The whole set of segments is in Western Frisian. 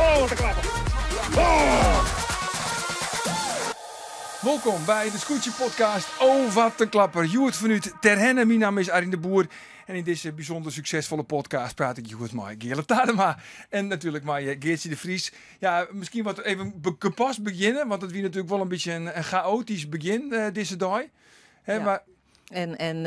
Oh, wat in klapper. Oh! Wolkom by de Skûtsje Podcast Oh Wat in Klapper. Hjoed fanút Terherne. Myn namme is Arjen de Boer. En yn dizze bysûnder suksesfolle podcast praat ik hjoed mei Geale Tadema. En natuerlik mei Geartsje de Vries. Ja, miskien wat even gepast begjinne, want it wie natuerlik wol in bytsje in chaotysk begjin dizze dei. Hè, mar En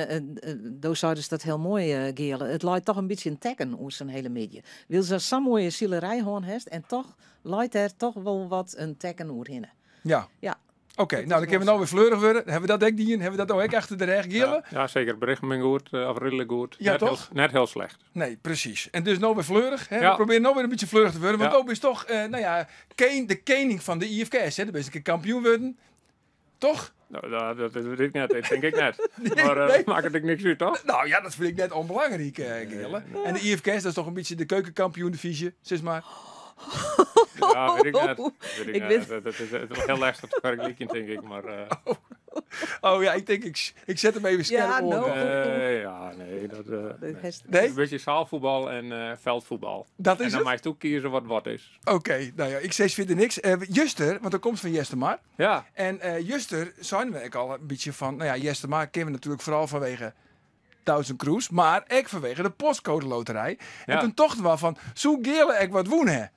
do seidest dat hiel moai, Geale. It leit toch in bytsje in tekken oer sa'n hiele middei. Wylst ast sa'n moaie silerij hân hast en toch leit dêr toch wol wat in tekken oerhinne. Oké, Dat nou, is dan kinne we wol no wer fleurich wurde. Hawwe we dat ek dien? Hawwe we dat no ek achter de rêch, Geale? Ja, zeker. Berichten binne goed, of redelijk goed. Ja, Net heel toch? Net hiel slecht. Nee, presys. En dus no wer fleurich. Hè? We probearje no wer in bytsje fleurich te wurden. Want do bist toch, nou ja, de kening fan de IFKS. Hè? Do bist in kear kampioen wurden. Toch? Nou, dat wit ik net. Dat tink ik net. Nee, Maar nee. makket ek niks út, toch? Nou ja, dat fyn ik net ûnbelangryk, Geale. Nee. En de IFKS, dat is toch in bytsje de keukenkampioen-divyzje, sis mar. Ja, wit ik net. Wit ik Ik net. wit Dat is hiel lestich te fergelykjen, tink ik. Maar Oh ja, ik tink, ik set him even skerp Ja, oan. no. Nee, ja, nee, dat Dat nee. hast Nee? Een beetje zaalvoetbal en veldvoetbal. Dat En is dan it? meist ook kiezen wat wat is. Oké, nou ja, ik sis fierder niks. Juster, want dat komt fan Eastermar. En juster seinen we ek al in bytsje fan, nou ja, Eastermar kennen we natuerlik foaral fanwege Doutzen Kroes, mar ek fanwege de postcode loterij. En toen tochten we fan, soe Geale ek wat wûn ha?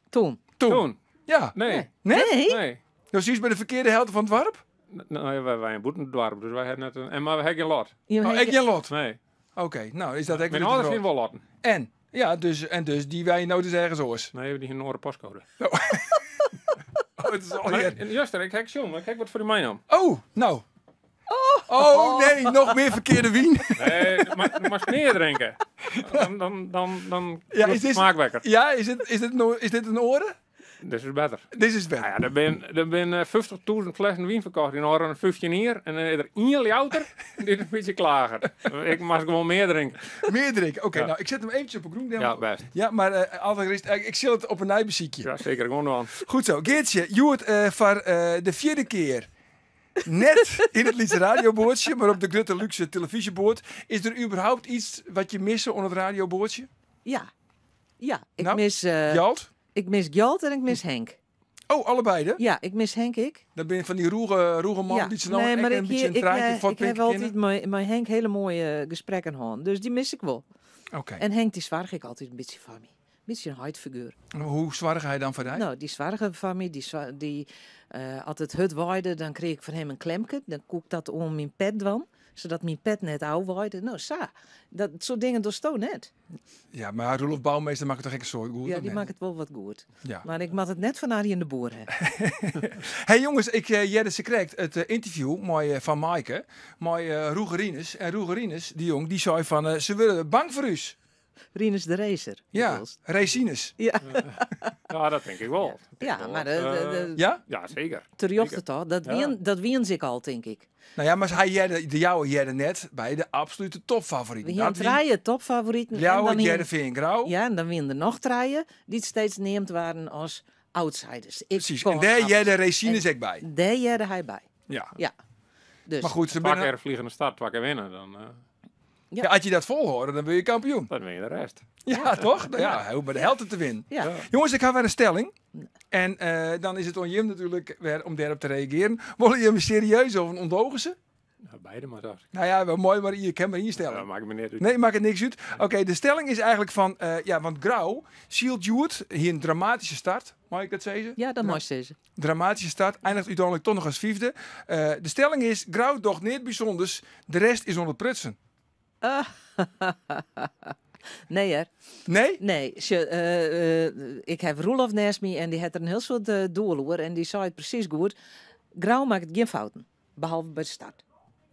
Toen. Toen. Toen. Ja. Nee. Nee? Nee? Nee. Do sietst by de ferkearde helte fan it doarp? Nou ja, wy wiene bûten it doarp, dus wy ha net in, en mar we ha gjin lot. Je Oh, ha ek gjin gjin lot? Nee. Oké, nou is dat ek Myn wer út de âlders hiene wrâld. wol lotten. En? Ja, dus, en dus dy wenje no dus ergens oars. Nee, dy hiene in oare postcode. Oh. Oh, it is allegear. Maar, juster, ik ha sjoen, ik ha wat foar dy meinaam. Oh, nou. Oh. Oh, nee, noch mear ferkearde wyn. Nee, moatst mear drinke. Dan Ja, wurdt is de dit smaak wekker. Ja, is dit in oare? Dit is better. Dit is better. Nou ja, der binne 50.000 flessen wyn ferkocht yn ôfrûne 15 jier. En dan is der ien Ljouter dy't in bytsje klaget. Ik moat gewoan mear drinke. Mear drinke, oké. Ja. Nou, ik set him eventsjes op de grûn. Ja, bêst. Ja, mar allereerst, ik sil it op 'e nij besykje. Ja, seker. Gewoan dwaan. Goed zo. Geartsje, hjoed foar de fjirde kear net yn it lytse radioboatsje, mar op de grutte luxe telefyzjeboat. Is der überhaupt iets wat je misse oan it radioboatsje? Ja. Ja, ik Nou, mis Gjalt? Ik mis Gjalt en ik mis Henk. Oh, allebei, hè? Ja, ik mis Henk ik. Dat binne fan dy rûge man Ja. dy't se nou Nee, ek mar in ik bytsje hie, in ik, traantje ik fuortpinke heb altyd kinne. mei Henk hiele moaie gesprekken hân. Dus dy mis ik wol. Oké. En Henk dy soarge ek altyd in bytsje foar my. Bytsje in heitfiguer. En hoe soarge hy dan foar dy? Nou, dy soarge foar my. Dy as it hurd waaide, dan kreeg ik fan him in klemke. Dan koe ik dat oan myn pet dwaan, sadat myn pet net ôfwaaide. Nou, sa. Dat soart dingen dochsto net. Ja, mar Roelof Bouwmeester makket toch ek in soad goed, Ja, of dy net? makket wol wat goed. Ja. Mar ik moat it net fan Arjen de Boer ha. Hey jonges, ik hearde sakrekt it ynterview mei fan Maaike, mei Roeger Rinus. En Roeger Rinus, dy jong, dy sei fan, se wurde bang foar ús. Rinus de Racer, Ja, bedoelst. Racinus. Ja. Ja, dat tink ik wol. Dat tink Ja, ik wol. mar Ja? Ja, zeker. Terjochte Zeker. toch? Dat Ja. wien se ek al, tink ik. Nou ja, mar hy hearde, de jouwe hearde net by de absolute topfavoriten. We hienen Dat wie trije topfavoriten en Ljouwert, dan hienen Hearrenfean, Grou. Ja, en dan wienen der noch trije dy't steeds neamd waarden as outsiders. Ik Precies. kon En dêr af- hearde Racinus En ek by. Dêr hearde hy by. Ja. Ja. Dus. Mar goed, se Twa binne kear vliegende start, twa kear winne, dan Ja. Ja, as je dat folhâlde, dan wurde je kampioen. Dan win je de rest. Ja, toch? Nou ja, hy hoecht mar de helte te winnen. Ja. Ja. Jonges, ik ha wer in stelling. En dan is it oan jim natuerlik wer om dêrop te reagearjen. Wolle jim serieus of in ûndogense? Ja, beide mar dat. Nou ja, wel moai, mar je kin mar ien stelling. Ja, makket my net út. Nee, makket niks út. Oké, de stelling is eigentlik fan, ja, want Grou, sylt hjoed, hie in dramatyske start, mei ik dat sizze? Ja, dat meist sizze. Dramatyske start, einiget úteinlik toch noch as fyfde. De stelling is, Grou docht neat bysûnders, de rest is oan it prutsen. Nee, hear. Nee? Nee, ik ha Roelof neist my en dy hat der in hiel soad doel oer en dy sei it presys goed. Grou makket gjin fouten, behalve by de start.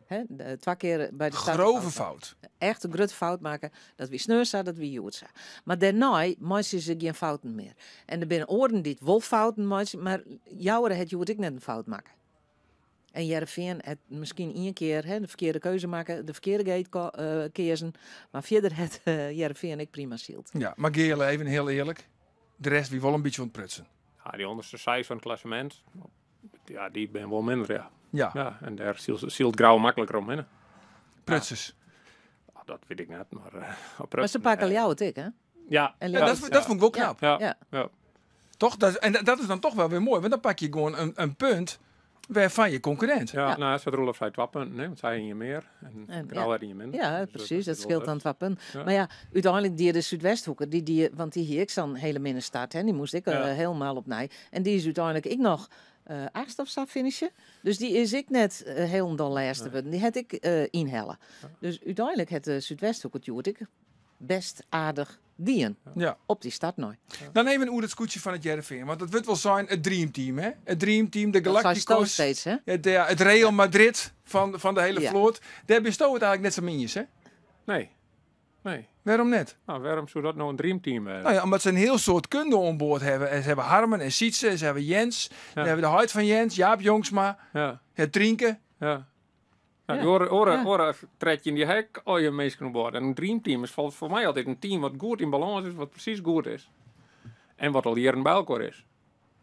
Hè, twa kear by de start Grove fout. fout. Echt in grutte fout makke. Dat wie sneon sa, dat wie hjoed sa. Mar dêrnei meitsje se gjin fouten mear. En der binne oaren dy't wol fouten meitsje, mar Jouwer hat hjoed ek net in fout makke. En Hearrenfean hat miskien ien kear, hè, de ferkearde keuze makke, de ferkearde gate keazen. Mar fierder hat Hearrenfean ek prima syld. Ja, mar Geale, even hiel earlik, de rest wie wol in bytsje oan it prutsen. Ja, dy ûnderste seis fan it klassemint, ja, dy binne wol minder, ja. Ja. Ja, en dêr sylt Grou makliker omhinne. Prutsers. Ja, dat wit ik net, mar op Mar se prutsen, pakke Ljouwert ek, hè? Ja. En Ja, Ljouwert dat fûn ik wol Ja. knap. Ja. Ja. Ja. Toch? Dat, en dat is dan toch wel weer mooi, want dan pak je gewoon een punt waarvan je concurrent. Ja, Ja. nou, ze Roelof zei 2 punten, hè, want zij hier meer en En, Grou ja. had hier minder. Ja, Dus precies. Dat is scheelt wel dan 2 punten. Ja. Maar ja, uiteindelijk die de Zuidwesthoeker, die, want die hier ik zo'n hele minne start, hè, die moest ik helemaal opnieuw. En die is uiteindelijk ik nog achtste of zo finishen. Dus die is ik net helemaal laatste worden. Die had ik inhellen. Dus uiteindelijk het de Zuidwesthoeker het ik best aardig dien. Op die start nooit. Dan even hoe dat scootje van het Heerenveen. Want dat wordt wel zijn het dreamteam, hè? Het dreamteam, de Dat zei Sto Galacticos. steeds, hè? Het Real Madrid van de hele vloot. Daar ben Sto het eigenlijk net zo minjes, hè? Nee. Nee. Waarom net? Nou, waarom zou dat nou een dreamteam zijn? Nou ja, omdat ze een heel soort kunde on boord hebben. En ze hebben Harmen en Sietse, en ze hebben Jens. Ze hebben de huid van Jens, Jaap Jongsma, het Drinken. Ja. Nou, die oren trek je in die hek al je mensen op boord. En een dreamteam is voor mij altijd een team wat goed in balans is, wat precies goed is. En wat al jaren bij elkaar is.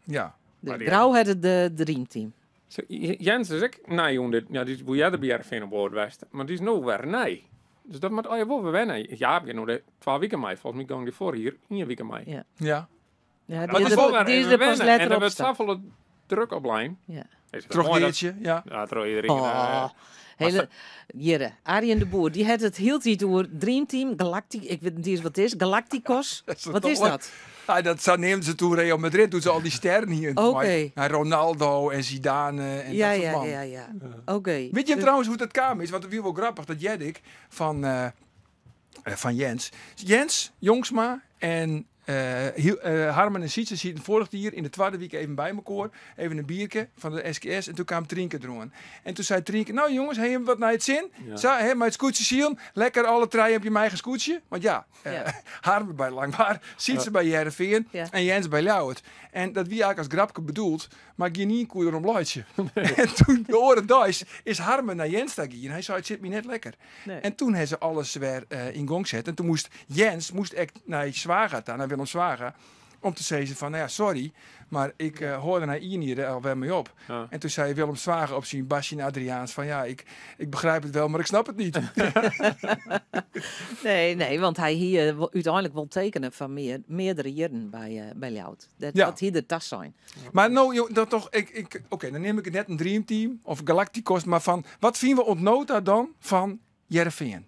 De Maar die Grou had het de dreamteam. Zo, Jens is ik, nee, jongen, dit, ja, die is hoe jij de BRV op boord was, maar die is nou weer nee. Dus dat moet al je wel weer wennen. Ja, ik ben nu de 2 weken mee. Volgens mij ging die voor hier 1 week mee. Ja. Ja, Maar die het is is wel er weer die is even er pas wennen. letter En dan op werd staan. zoveel druk op lijn. Is het Terug mooi dat Geertje, ja. Ja, terug iedereen, Oh, hele Jirre, Arjen de Boer, die had het heel tijd door Dream Team, Galactic, ik weet niet eens wat het is, Galacticos. Dat is Wat toch is leuk. dat? Nou, dat zou nemen ze toen Real Madrid, doen ze al die sterren hier. Maar Ronaldo en Zidane en dat soort man. Weet je trouwens hoe dat kwam is? Want het was wel grappig dat Jeddik van Jens. Jens, Jongsma en Harmen en Sietse zitten vorig jaar in de tweede week even bij elkaar. Even een biertje van de SKS. En toen kwam Trienke erom. En toen zei Trienke, nou jongens, heb je wat naar het zin? Zo, hè, maar het scootje zien. Lekker alle treien op je eigen scootje. Want Harmen bij Langbaar, Sietse bij Heerenveen en Jens bij Ljouwert. En dat wie eigenlijk als grapje bedoeld, maar geen één koe erom luidje. En toen de oren thuis is Harmen naar Jens daar gegaan. Hij zei, het zit me net lekker. En toen hebben ze alles weer in gang gezet. En toen moest Jens echt naar Zwaga, naar Willem Zwaga, om te zeggen van, nou ja, sorry, maar ik hoorde naar Ian hier alweer mee op. En toen zei Willem Zwaga op zijn Basje en Adriaans van, ja, ik begrijp het wel, maar ik snap het niet. Nee, nee, want hij hier uiteindelijk wil tekenen van meerdere jaren bij Ljouwert. Dat hier de tas zijn. Maar nou, joh, dat toch, ik, ik, oké, dan neem ik het net een dreamteam of Galacticos, maar van, wat vinden we ontnota dan van Heerenveen?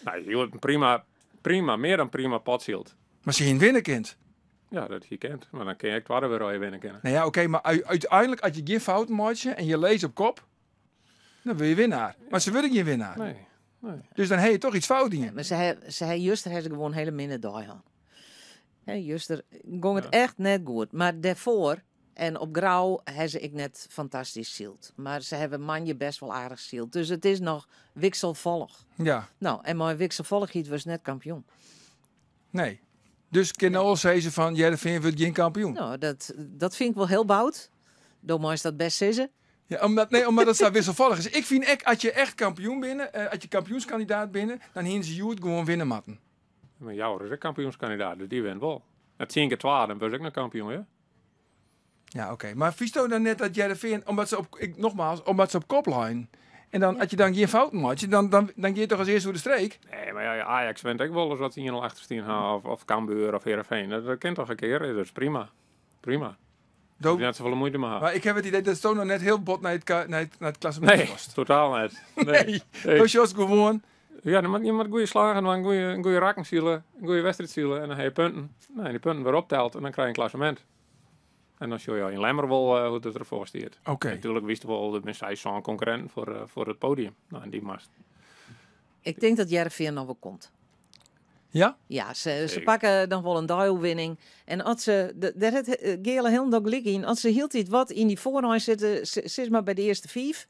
Nou, je wordt prima, prima, meer dan prima potzield. Maar ze winnen kind. Ja, dat je kent. Maar dan kun je echt weer al je winnen kennen. Nou ja, oké, maar uiteindelijk als je geen fout maakt en je leest op kop, dan wil je winnaar. Maar ze willen geen winnaar. Nee, nee. Dus dan heb je toch iets fout in. Ja, maar juist heeft ze gewoon hele minder dag aan. Hè, juist ging het echt net goed. Maar daarvoor en op Grou hebben ze ik net fantastisch zield. Maar ze hebben manje best wel aardig zield. Dus het is nog wisselvallig. Nou, en mijn wisselvalligheid was net kampioen. Nee. Dus kan al zeggen van, Heerenveen wordt geen kampioen. Nou, dat vind ik wel heel bout. Door is dat best zeggen. Ja, omdat het zo wisselvallig is. Ik vind echt, als je echt kampioen binnen, als je kampioenskandidaat binnen, dan heen ze Joert gewoon winnen matten. Maar jou is ook kampioenskandidaat, dus die wint wel. Dat zie ik het twaalf, dan was ik nog kampioen, hè? Ja, oké. Maar vies dan net dat Heerenveen, omdat ze op, ik, nogmaals, omdat ze op kop lijn. En dan, als je dan geen fouten maakt, dan ga je toch als eerste door de streek? Nee, maar ja, Ajax wint ook wel eens wat ze hier al achter staan hebben, of Cambuur of Heerenveen. Dat kent toch een keer, dat is prima. Prima. Ik net zoveel moeite maar. Maar ik heb het idee dat Stono net heel bot naar het klassement Nee, was. totaal niet. Nee. Nee. Nee. Dus je was gewoon... Ja, dan moet je maar goede slagen, maar een goede rakken zielen, een goede wedstrijd zielen en dan heb je punten. Nou, en die punten weer optelt en dan krijg je een klassement. En dan zul je in Lemmer wel hoe het ervoor staat. Natuurlijk wist wel dat mensen zo'n concurrent voor het podium. Nou, en die mast. Ik denk dat Heerenveen nog wel komt. Ja? Ja, ze Zeker. pakken dan wel een duilwinning. En als ze, de, daar het Gele heel gelijk in, als ze hield iets wat in die voorhand zitten, ze is maar bij de eerste 5,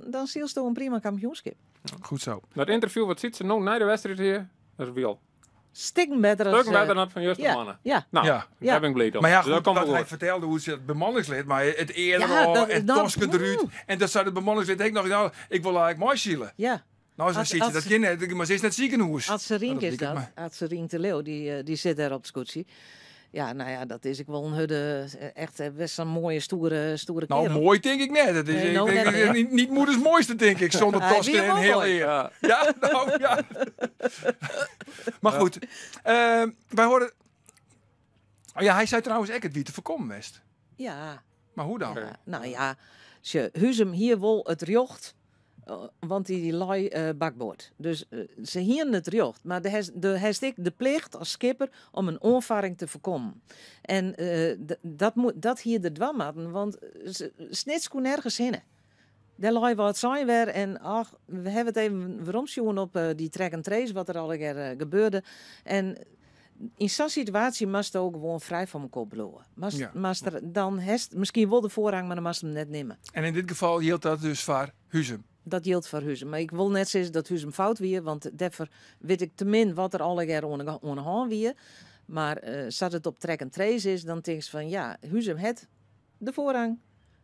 dan zie je toch een prima kampioenschap. Goed zo. Dat interview, wat ziet ze nou na de wedstrijd hier? Dat is wel. Stikken beter als, Stukken beter dan van Justin Mannen. Nou, daar ben ik blij om. Maar ja, Dus goed, dat komt dat wel hij goed. vertelde hoe ze het bemanningslid, maar het eerder Ja, al dat en nou, Tosken eruit. En dat zei het bemanningslid ook nog, nou, ik wil eigenlijk mooi zielen. Nou, zo zit je dat kind net, maar ze is net ziekenhuis. Ad Serink Nou, dat is liep ik dat. maar. Ad Serink de Leeuw, die zit daar op het scootje. Ja, nou ja, dat is ik wel een hudde, echt best een mooie, stoere Nou, kerel. mooi denk ik net. Dat is, Nee, ik nou denk, net niet. niet moeders mooiste, denk ik, zonder Hij Tosken wie en wel heel mooi. eer. Ja. Ja, nou ja. Maar goed, wij horen... Oh ja, hy sei trouwens ek it wie te foarkommen west. Ja. Mar hoe dan? Ja, nou ja, sjoch, Huzum hie wol it rjocht, want dy lei bakboard. Dus se hienen it rjocht, mar do hast ek de plicht as skipper om in oanfarring te foarkommen. En dat hie er dwaan moatten, want Snits koe nergens hinne. Dêr lei Wâldsein wer en ach, we hawwe it even weromsjoen op dy track and trace, wat der allegear gebeurde. En yn sa'n situaasje moatsto gewoan frij fan mekoar bliuwe. Moatst, moatst der, dan hast miskien wol de foarrang, mar dan moatst him net nimme. En yn dit gefal jildt dat dus foar Huzum? Dat jildt foar Huzum. Mar ik wol net sizze dat Huzum fout wie, want dêrfoar wit ik te min wat der allegear oan 'e hân wie. Mar sa't it op track and trace is, dan tinkst fan ja, Huzum hat de foarrang,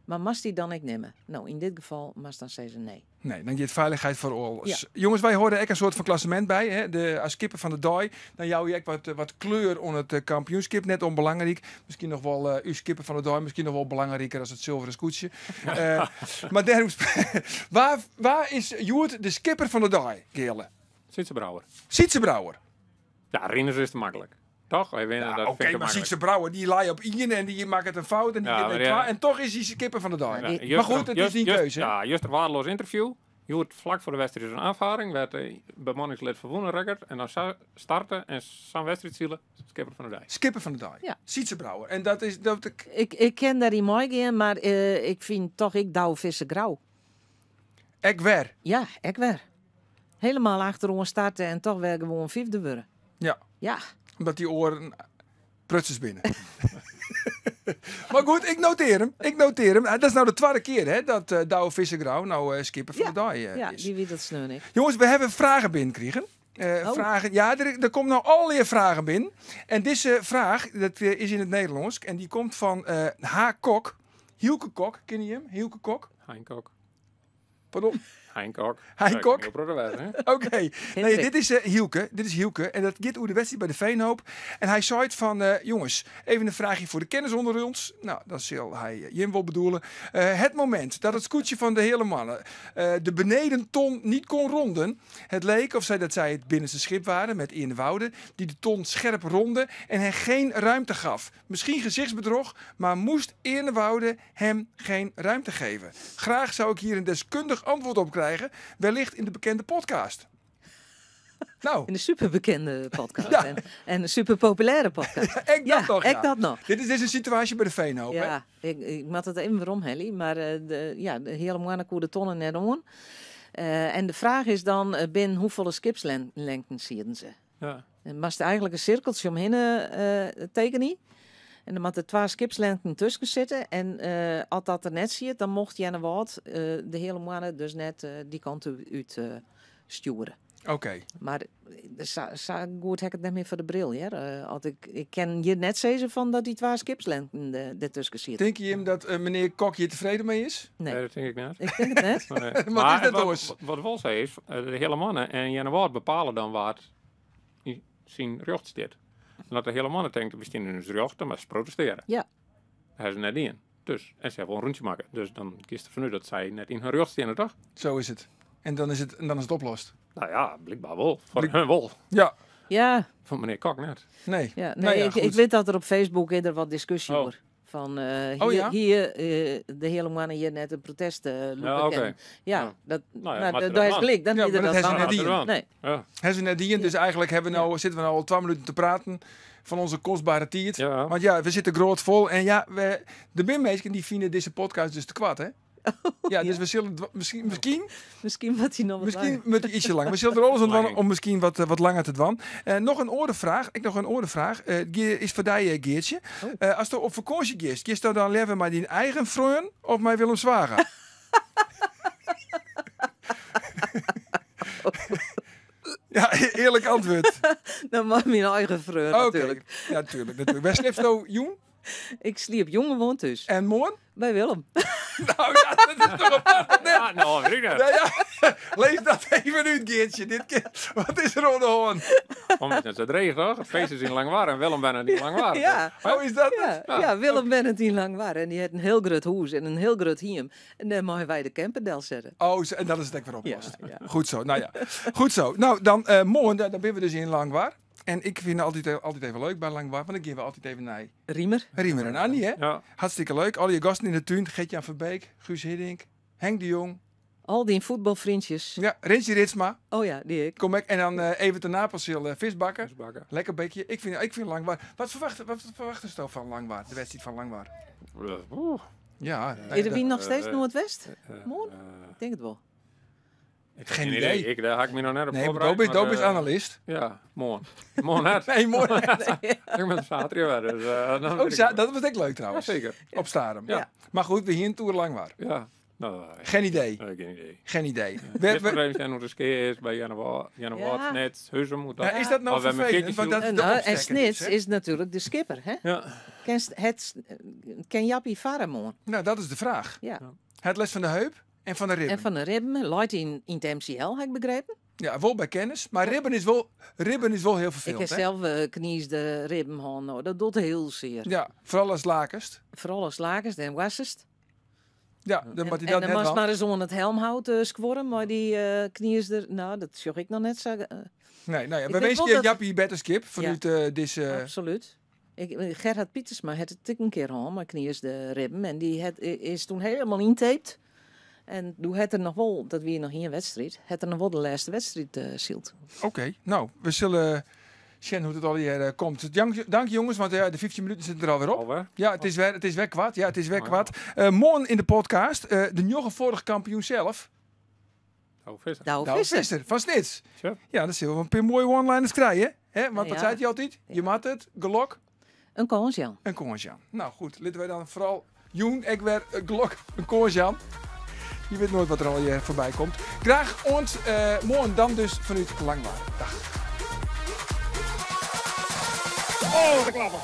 mar moatst dy dan ek nimme? No, yn dit gefal moatst dan sizze nee. Nee, dan giet feilichheid foar alles. Jonges, wy hâlde ek in soart fan klassemint by. Hè? De, as skipper fan de dei. Dan jou je ek wat kleur oan it kampioenskip. Net ûnbelangryk. Miskien noch wol ús skipper fan de dei. Miskien noch wol belangriker as it sulveren skûtsje. Mar dêrom wa is hjoed de skipper fan de dei, Geale? Sytze Brouwer. Sytze Brouwer. Ja, Rinus is te maklik. Toch? Wy winnen, Ja, dat oké, vind ik mar makkelijk. Sytze Brouwer die lei op ien en die makket in fout en die Ja, giet maar nei ja. twa en toch is hy skipper fan de dei. Ja, Maar juster- goed, it is just- dyn just- keuze, hè? Ja, juster waardeloos interview. Hjoed flak foar de wedstriid is in aanvaring, wêr't de bemanningslid ferwûne rekket en dan sa starte en sa'n wedstriid sile, skipper fan de dei. Skipper fan de dei. Ja. Sytze Brouwer. En dat is dat ik Ik kin dêryn meigean, mar ik fyn toch ek Douwe Visser grau. Ek wer? Ja, ek wer. Helemaal achteroan starte en toch wer gewoan fyfde wurde. Ja. Ja. Omdat dy oaren prutsers binne. Maar goed, ik noteer him. Ik noteer him. Dat is nou de twadde kear, hè, dat Douwe Visser Grau nou skipper fan de dei Ja, is. die wie dat sneon ek. Jonges, we hawwe fragen binnenkrigen. Vragen, ja, der komt nou allegear fragen binnen. En dizze fraach, dat is yn it Nederlânsk en dy komt fan H. Kok. Hielke Kok, kenne je him? Hielke Kok? Hein Kok. Pardon? Hein Kok. Hein Kok? Heel protte wijs, hè? Oké. Nee, Hendrik. dit is Hielke. Dit is Hielke. En dat gaat over de wedstrijd bij de Veenhoop. En hij zei het van, jongens, even een vraagje voor de kennis onder ons. Nou, dat zal hij Jim wel bedoelen. Het moment dat het scootje van de hele mannen de benedenton niet kon ronden. Het leek of zij dat zij het binnenste schip waren met Eernewoude, die de ton scherp ronde en hen geen ruimte gaf. Misschien gezichtsbedrog, maar moest Eernewoude hem geen ruimte geven? Graag zou ik hier een deskundig antwoord op krijgen, wellicht in de bekende podcast. Nou. In de superbekende podcast. Ja. En de superpopulaire podcast. Ja, ik dat Ja, nog, ik ja. dat nog. Dit is dus een situatie bij de Veenhoop, hè? Ja, ik moet het even waarom, Helly. Maar de hele mannen koer de tonnen net om. En de vraag is dan, binnen hoeveel skipslengten zien ze? Ja. En moest eigenlijk een cirkeltje omheen tekenen. En dan moeten 2 skipslengten tussen zitten. En als dat er net zit, dan mocht Earnewâld de hele mannen dus net die kant uit sturen. Oké. Maar zo goed heb ik het net meer voor de bril, hè? Als ik ken je net zeggen van dat die 2 skipslengten ertussen zitten. Denk je hem dat meneer Kok hier tevreden mee is? Nee. Nee, dat denk ik niet. Ik denk het net. Nee. Wat Maar is dat dus? wat wel zei is, de hele mannen en Earnewâld bepalen dan wat zijn recht zit. En dat de hele mannen denken, we staan in hun recht, dan maar ze protesteren. Ja. Hij is er net in. Dus, en ze hebben wel een rondje maken. Dus dan kiest er vanuit dat zij net in hun recht staan, toch? Zo is het. En dan is het oplost. Nou ja, blijkbaar wel. Voor hun wel. Ja. Ja. Van meneer Kok net. Nee. Ja, Nou nee, ja, ik goed. weet dat er op Facebook eerder wat discussie Oh. wordt. Van Oh, ja? hier de hele mannen hier net een protest lopen Ja, oké. kennen. Ja, Ja. dat, Nou ja, maar maar dat daar is man. gelijk. Dan Ja, ieder maar dat dat heeft ze dan. net Ja, die. Nee. Ja. Hebben ze net die. Dus eigenlijk hebben we nou, zitten we nou al 12 minuten te praten van onze kostbare tijd. Ja. Want ja, we zitten groot vol. En ja, de binmeesken die vinden deze podcast dus te kwad, hè? Ja, dus we zullen misschien, misschien, Misschien wat hij nog wat misschien langer. met ietsje langer. We zullen er alles aan doen Lang. om misschien wat langer te dwan. Nog een orenvraag. Ik nog een orenvraag. Is voor jou, Geertje. Oh. Als je op vakantie gaat, kiest je dan liever met die eigen vriend of met Willem Zwaga? Ja, eerlijk antwoord. Dan mag mijn eigen vriend Oké. natuurlijk. Ja, natuurlijk, natuurlijk. Waar sliep je, Joen? Ik sliep jongen woont dus. En morgen? Bij Willem. Nou ja, dat is toch apart, net. Ja, nou, weet ik dat. Ja, ja. Lees dat even uit, Geertje. Dit keer. Wat is er onder de hoorn? Omdat het net zo dreig, toch? Het feest is in Langwar en Willem bijna niet Langwar. Ja. Oh, is dat Ja, het? ja, Willem ben het in Langwar. En die had een heel groot huis en een heel groot hiem. En daar mogen wij de camperdel zetten. Oh, en dat is het ook weer opgelost. Ja, ja. Goed zo, nou ja. Goed zo. Nou, dan morgen, dan ben we dus in Langwar. En ik vind het altijd even leuk bij Langwar, want dan gaan we altijd even naar Riemer. Riemer en Annie, hè? Ja. Hartstikke leuk. Al je gasten in de tuin. Gert-Jan Verbeek, Guus Hiddink, Henk de Jong. Al die voetbalvriendjes. Ja, Rintje Ritsma. Oh ja, die ik. Kom ik. En dan even de Napelsil visbakken. Visbakken. Lekker bekje. Ik vind Langwar. Wat verwachten ze van Langwar? De wedstrijd van Langwar. Oeh. Ja. Is er wie nog steeds Noordwest? Mooi? Ik denk het wel. Ik Geen heb idee. Daar had ik me nog net op Nee, voorbereid, Doop maar, is analist. Ja, morgen. Morgen net. Nee, morgen. Ik ben zaterdag weer, dus, dan Ook weet ik dat was echt leuk trouwens. Ja, zeker. Op Starum. Ja. Maar goed, we hier in Tour Langwar. Ja. Nou, Geen idee. Nee, geen idee. Geen idee. We even zijn hoe de skeer is bij Janne Ja. Snits, Huzum. Hoe dat. Ja, is dat nou Maar we hebben vervelend? Want dat is En, de en opstekker Snits dus, hè? is natuurlijk de skipper, hè? Ja. Ken Jappie Faramon? Nou, dat is de vraag. Ja. Het les van de heup en van de ribben. En van de ribben, leidt in het MCL, heb ik begrepen. Ja, wel bij kennis. Maar ribben is wel heel vervelend. Ik heb hè? zelf knies de ribben gehad. Nou, dat doet heel zeer. Ja, vooral als lakerst. Vooral als lakerst en wassest. Ja, dan moet hij En dat dan net was wel. maar eens onder het helmhout squorren, maar die knies er... Nou, dat zag ik nog net zo. Nee, nou ja, Ik we weet wensen wel je dat Jappie beterskip vanuit, deze Absoluut. Gerhard Pietersma had het een keer gehad, maar knies de ribben. En die is toen helemaal intaped. En toen had er nog wel, dat we hier nog geen wedstrijd, had er nog wel de laatste wedstrijd zielt. Oké, nou, we zullen zien hoe het al hier komt. Dank jongens, want de 15 minuten zitten er alweer op. Alweer? Ja, het is weer kwart. Ja, het is weer Oh, ja. kwart. Morgen in de podcast, de nog vorige kampioen zelf. Douwe Visser. Douwe Douwe Visser. Visser van Snits. Tja. Ja, dan zullen we een paar mooie one-liners krijgen. Hè? Want wat Ja. zei hij altijd? Je maat het, gelok Een kans, Jan. en kans, Jan. Nou goed, laten wij dan vooral Joen, ik weer een gelok, een kans, Jan. Je weet nooit wat er al hier voorbij komt. Graag ons morgen dan dus vanuit Langwar. Dag. Oh, de klapper.